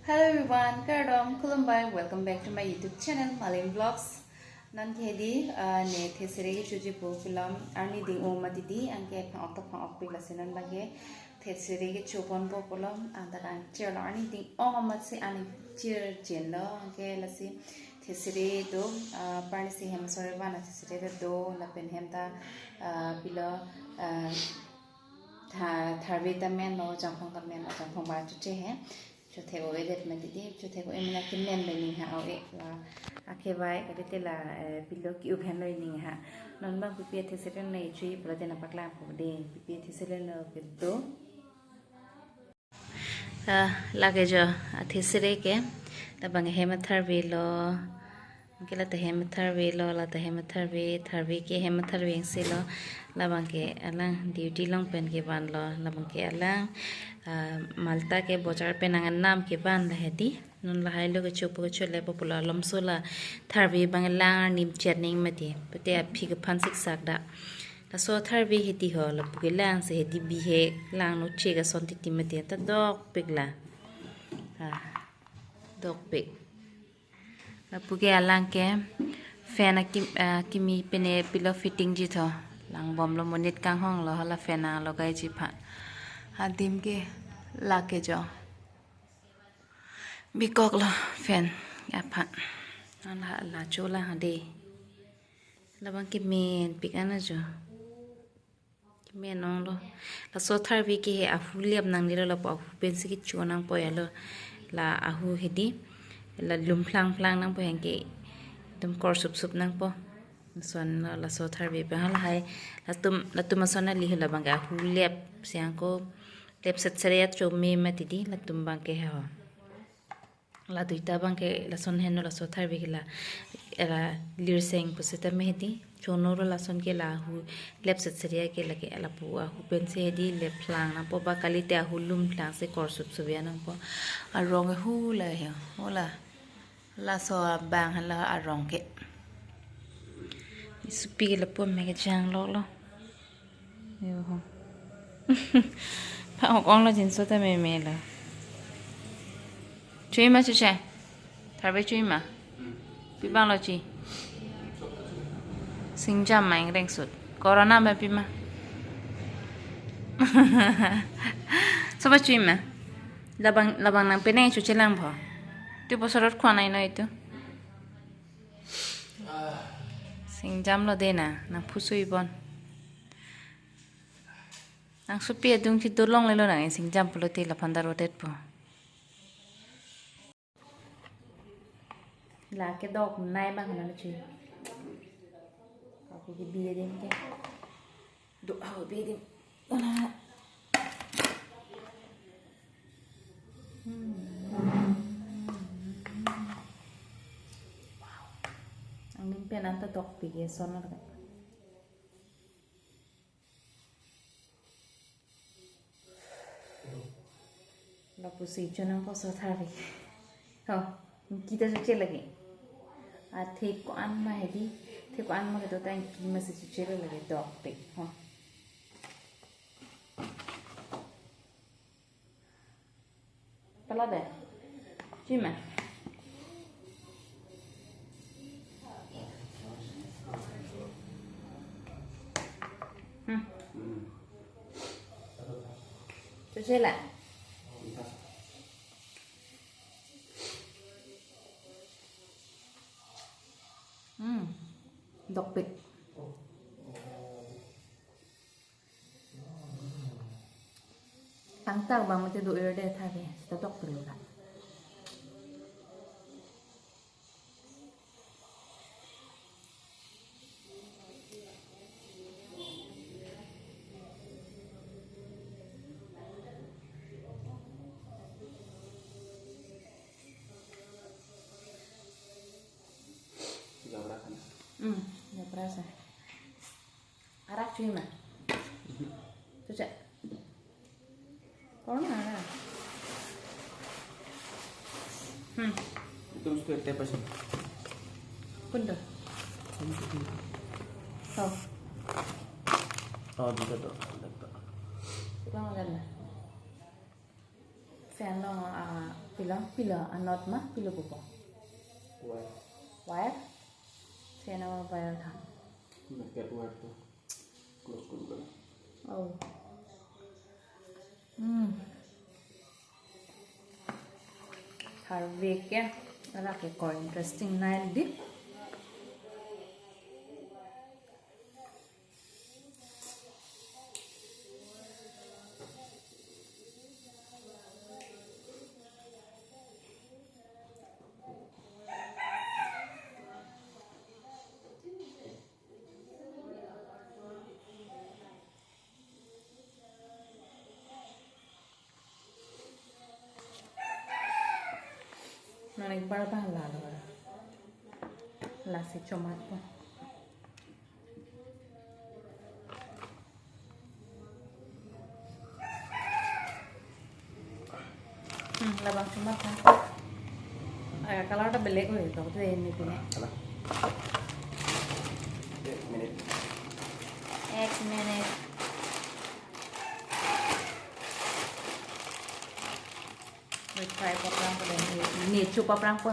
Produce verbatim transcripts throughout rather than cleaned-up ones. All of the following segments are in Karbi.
Hello everyone, kardom, khulumbai, welcome back to my YouTube channel, Malin Vlogs. Non ke hedi, ah, ne thesere kechoji pu pulo, arni ding-o mati di, anke phang-ok ta phang-okpik lasi non abangke thesere kecho ponpo pulo, ah, dak anchir lo, arni ding-o amatsi anchir chenlo, anke lasi thesere do, ah, parnisi hem asor kevan thesere ta do, lapen hem ta, ah, pilo, ah, tha-, tharve ta menlo, jangphong ta menlo, jangphong ba choche he. Chothek-o-edet mati di, chothek-o-e mena kemen lo ning ha, o-e la, akevai, kalite la, eh, pilo ke-up henlo ning ha. Non abang pipi athesere nangchui pulote nangpaklangpo de, pipi athesere lo kedo. Ah, lake jo, athesere ke, labang hem atharve lo, anke la ta hem atharve lo, la ta hem atharve, tharve ke hem atharve si lo, labangke alang duty along pen kevanlo, labangke alang, ah, Malta ke bojar pen angnam kevan la hedi, non lahai lo kecho pu kecho le popular lomso la tharve abang lang arni chet ning mati, pute aphi kephan siksak da. Laso tharve hedi ho, lapu kelang si hedi bihek, langno chek ason titi mati, ta dokpik la. Ah, dokpik. Lapu ke alang ke fan akim-, ah, kimi pine pilo fitting ji tho. Langbomlo monit kanghonglo hala fan nanglogaiji aphan. Adim ke lake jo. Bikoklo fan aphan. Ala la chola ha de. Labang kemenpik ana jo. Kemen onglo. Laso tharve ke he ahu lep nangnelo, lapu ahu pensi kecho nangpo ya lo. La ahu hedi. La lum phlang phlang nangpo, anke ekdom kor sup sup nangpo. Lason lo laso tharve pen halahai. Latum, latum ason ali ho, labangke ahu lep si ako. Lep set sere ya chome mati di, latum abangke he ho. La duita abangke lason henlo, laso tharve ke la, era lirseng pusitame hedi. Chonolo lason ke la ahu lep set sere ya ke lake lapu ahu pensi hedi lep phlang nangpo ba kalite ahu lum phlang si kor sup sup ya nangpo. Arong ke hu la he, hu la. Laso abang hala arong ke. Supi ke lapu me kejang lok lo. Yo ho. Phang-ok onglo jinso ta meme lo. Chui ma choche. Tharve chui ma. Pi abang lo chui. Singjam ma ingrengsut. Corona ma pi ma. Soba chui ma. Labang, labang nangpenang choche lang pho. Tu posorot khwa nai no itu. Singjam lo de na, nangphusui bon. Nang supi adung si dolong lelo nang singjam pulote laphan ta rodetpo. La kedok nai abang nang chui. Aku ke bi adim ke. Do au bi adim. Ona. Hmm. Wow. Angin pen anta dokpik ke son na. Lapusi chonang poso tharve. Ho, kita choche lagi. Athe ko-an ma hedi, the ko-an ma kedo ta ingki masi choche lagi dokpik. Ho. Pala de. Chui ma. Hmm. Choche la. Hmm. Dokpik. Tangtak abang mate do-ir de tha ke, seta dokpik lo ta. Hmm, ya perasa. Arak chui ma. Choche. Corona arak. Hmm. Itu mesti tepasin. Punto. Oh. Oh, bisa tuh. Laptop. Kita mau lihat lah. Fan lo, ah, Pilo, pilo, anot ma, pilo pupo. Wire. Wire? Fan a wire than. Market wire to. Close kori kori. Oh. Hmm. Tharve ke, ala ke ko interesting nai di. Non ek bar bang lalo. Lasi chomat po. Hmm, labang chomat kan. Aga color ta belek oi, to tu ini pine. Kalang. Ek minute. Ek minute. Wait, try paprang po dei. Ni chu paprang po.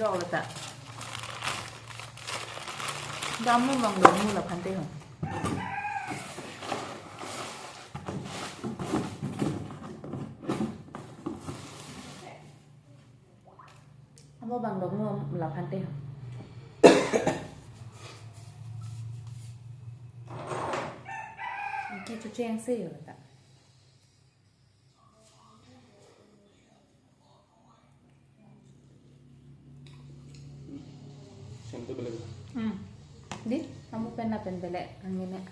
Dok lo ta. Dam mo bang dok mo laphan te ho. Amo bang dok mo laphan te ho. Ki chu cheng se yo ta. Sen to belek. Hmm. Di, kamu pen na pen belek, angin ya.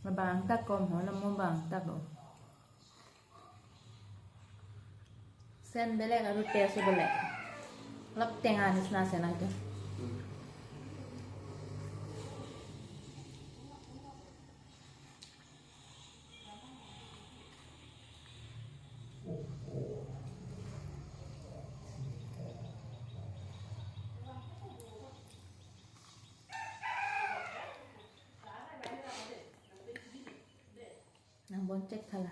Labang ta kom ho, lamu bang ta bo. Sen belek aru taste belek. Lap tenga nisna sen aja. Nang bon check thala.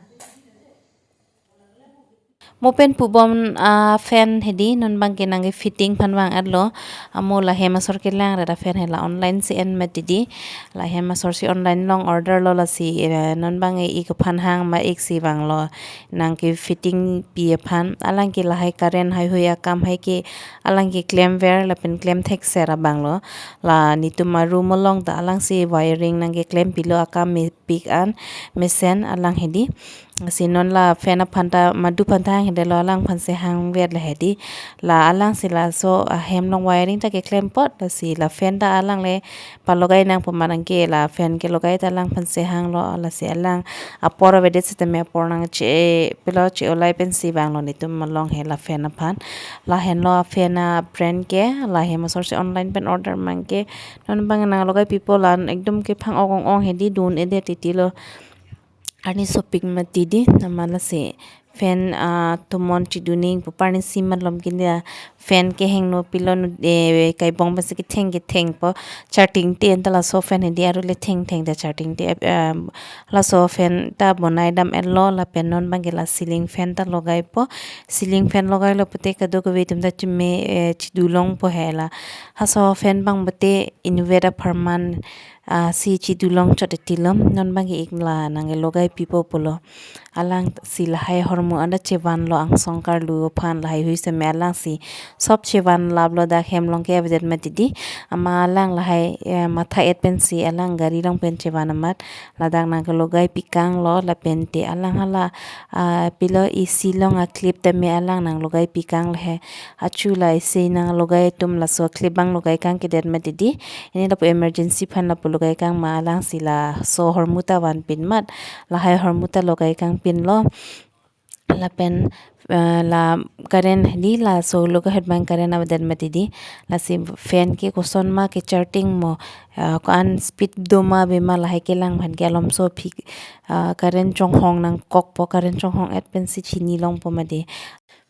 Mo pen pubom a fan hedi, non bang ke nang ke fitting aphan vang arlo. Amo la hem asor kelang ra da fan hela online si en mati di. La hem asor si online along order lo lasi, eh, non bang e ik aphan hang ma ik si vang lo. Nang ke fitting pi aphan, alang ke lahai current haihui akam hai ke alang ke klemver lapen klem thekser abang lo. La netum a room along ta alang si wiring nang ke klem pilo akam me pik an mesen alang hedi. Si non la fan aphan ta madu aphan ta hang hedi lo, alang aphan si hang vet le hedi. La alang si laso ahem along wiring ta keklem apot, lasi la fan ta alang le palogai nangpo ma nang ke, la fan kelogai ta alang aphan si hang lo, lasi alang apor avedet sitame apor nang che pilo che-olai pen si vang lo netum along he la fan aphan. Lahenlo a fan a brand ke, la hem asor si online pen order mang ke. Non bang nang logai pipo la ekdom kephang ong ong ong hedi, dun-edet titi lo. Arni sopik mati di, nama lasi fan, ah, tomon chidun nangpo, parni si malom kindia fan kehingno pilo nu, eh, kaibong pensi ketheng kethengpo, charting te anta laso fan hedi aru le theng theng ta charting te, eh, laso fan ta bonai dam-et lo, lapen non bang ke la ceiling fan ta logaipo, ceiling fan logailo pute kadokave atum ta chime, eh, chidu longpo hela. Laso fan bang pute inverter apharman, ah, si chidu long chot titi lo, non bang ke ik la nang ke logai pipo pulo. Alang si lahai ahormu anta chevan lo angsong karlu aphan, lahai hui sitame alang si sop chevan lap lo, dak hem along ke avedet mati di. Ama alang lahai, eh, matha-et pensi alang gari along pen chevan amat. Ladak nang ke logai pikang lo, lapen te alang hala, ah, pilo A C along a clip tame alang nang logai pikang lo he. Achu la A C nang logai atum laso clip bang logai kang kedet mati di. Ini lapu emergency aphan lapu logai kang ma, alang si laso ahormu ta vanpin mat, lahai ahormu ta logai kangpin lo. Lapen, eh, la current hedi, laso logai ahut bang current avedet mati di. Lasi fan ke koson ma ke charting mo, eh, ko-an speed do ma ave ma lahai kelang aphan ke alomso aphi, eh, current chonghong nangkokpo, current chonghong-et pensi chini longpo mati.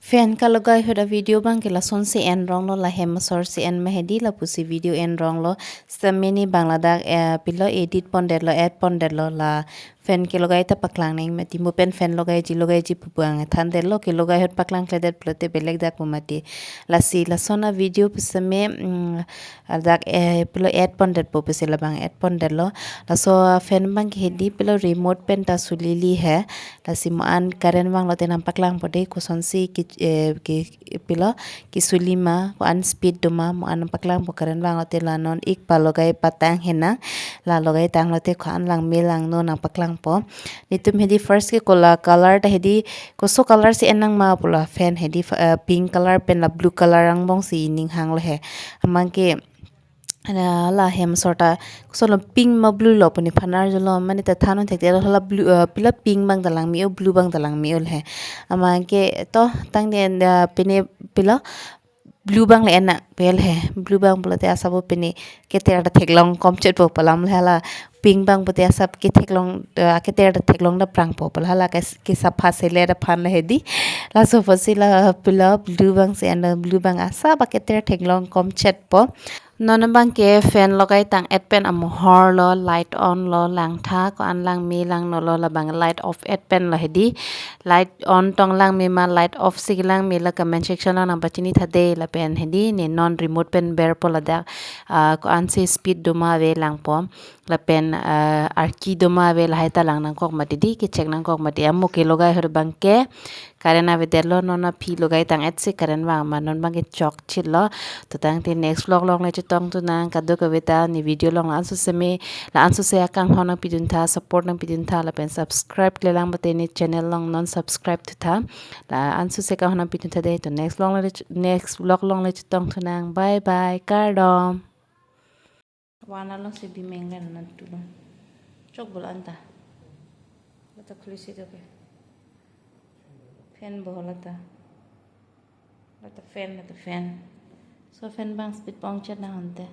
Fan kalogai ahut a-video abangke lasonsi enronglo, la hem asor si en ma hedi lapusi video enronglo. Stamini bang ladak, eh, pilo edit pondetlo, add pondetlo la fan kelogai ta paklang nang mati. Mo pen fan logaiji logaiji pu abang thandetlo, kelogai ahut paklangkledet pulote beleg dak pu mati. Lasi lason a-video pusitame, mm, ladak, eh, pilo add pondetpo pusi labang add pondetlo. Laso fan abangke hedi pilo remote pen ta sulili he. Lasi mo-an current vanglote nangpaklangpo dei kosonsi ke, eh, ke pilo kesuli ma, ko-an speed do ma, mo-an nangpaklangpo current vanglote, la non ik palogai patang henang, la logai tanglote ko-an langme langno nangpaklangpo. Netum hedi first ke kola color ta hedi koso color si en nang ma pu la fan hedi, eh, pink color pen la blue color angbongsi ning hanglo he. Amangke la, la hem asor ta koson lo, pink ma blue lo pu nephan arjulo, mane ta than-un thekthe, la blue, eh, pilo pink abang ta langme-o, blue abang ta langme-o le he. Amangke to tangte, eh, pine pilo blue abang le en nang pu le he. Blue abang pulote asap pine keter ta theklong komchetpo pu alam le he, la pink abang pute asap ketheklong, eh, keter ta theklong daprangpo pu la, la ke, kesapha selet aphan le hedi. Laso apotsi la pilo blue abangsi enlo, blue abang asap aketer theklong komchetpo. Non abangke fan logai tang-et pen amohor lo, light on lo, langtha, ko-an langme langnolo, labang light off-et pen lo hedi. Light on tong langme ma, light off si langme, la comment section along nangpachini tha dei. Lapen hedi ne non remote pen berpo ladak, ah, ko-ansi speed do ma ave langpo. Lapen, ah, arki do ma ave lahai ta lang nangkok mati dei, kecheck nangkok mati. Amo kelogai ahut abangke current avedetlo, non aphi logai tang-et si current vang ma, non abangke chokchitlo. To tangte next vlog along le chetong thu nang, kadokave ta ne video along la-an suse me, la-an suse akanghon nangpidun tha, support nangpidun tha, lapen subscribe klelang mate ne channel along non subscribe thu tha. La-an suse kanghon nangpidun tha dei. To next vlog along le, next vlog along le chetong thu nang. Bye bye, kardom. Wan alongsi bimeng le non tulo. Chokbol anta. Lata khulisi doke. Fan bo lata. Lata fan, lata fan. So fan abang speed pongchet nang hante.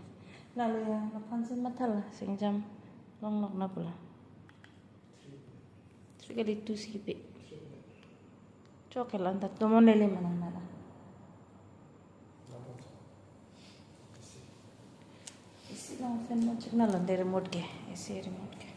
Lalo ya, laphansi matha la, singjam longlok na pu la. Three kali two si kipi. Chok ke la anta tomon lele manang na la. Isi long fan mo chek na la, de remote ke. Isi remote ke.